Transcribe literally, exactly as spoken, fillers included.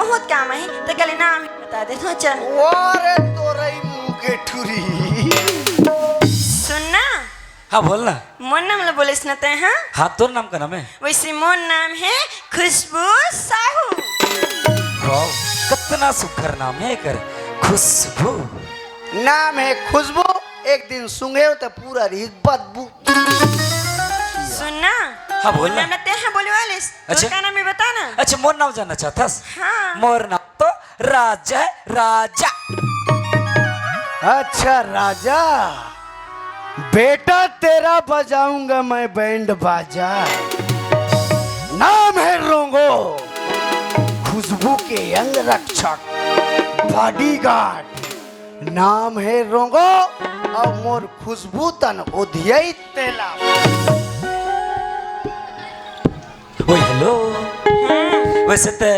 बहुत काम है, ते कले नाम ही बता दे तो चल। अरे तोरई मुंह के ठुरी। सुन ना। हाँ, बोल ना। मोर नाम ला बोलेस ना ते, हाँ? हाँ, तोर नाम का नाम है? वैसे मोर नाम है खुशबू साहू। वाह, कितना सुघर नाम है एकर, खुशबू। नाम है खुशबू, एक दिन सूंघे हो तो पूरा रही बदबू। सुन ना। हाँ, बोल ना। नाम ना ते हाँ बोले वाले। अच्छा। का नाम है बता ना। अच्छा, मोर नाम जानना चाहता? हाँ। मोर नाम तो राजा है, राजा। अच्छा राजा, बेटा तेरा बजाऊंगा मैं बैंड बाजा। नाम है रोंगो, खुशबू के अंग रक्षक, बॉडीगार्ड। नाम है रोंगो, और मोर खुशबू तन ओधियई तेला। ओए हेलो। वैसे ते